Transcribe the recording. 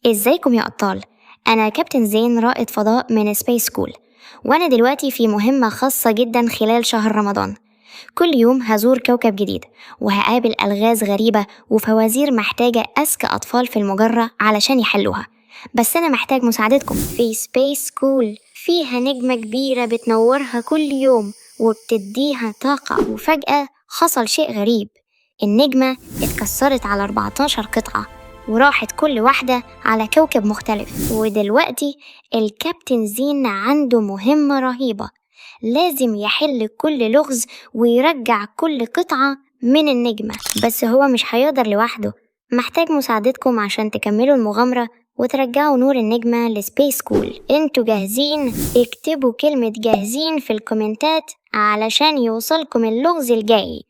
ازيكم يا أبطال؟ أنا كابتن زين، رائد فضاء من Space School، وأنا دلوقتي في مهمة خاصة جدا خلال شهر رمضان. كل يوم هزور كوكب جديد وهقابل ألغاز غريبة وفوازير محتاجة أذكى أطفال في المجرة علشان يحلوها، بس أنا محتاج مساعدتكم. في Space School فيها نجمة كبيرة بتنورها كل يوم وبتديها طاقة، وفجأة حصل شيء غريب. النجمة اتكسرت على 14 قطعة وراحت كل واحدة على كوكب مختلف. ودلوقتي الكابتن زين عنده مهمة رهيبة، لازم يحل كل لغز ويرجع كل قطعة من النجمة. بس هو مش هيقدر لوحده، محتاج مساعدتكم عشان تكملوا المغامرة وترجعوا نور النجمة ل Space School. انتوا جاهزين؟ اكتبوا كلمة جاهزين في الكومنتات علشان يوصلكم اللغز الجاي.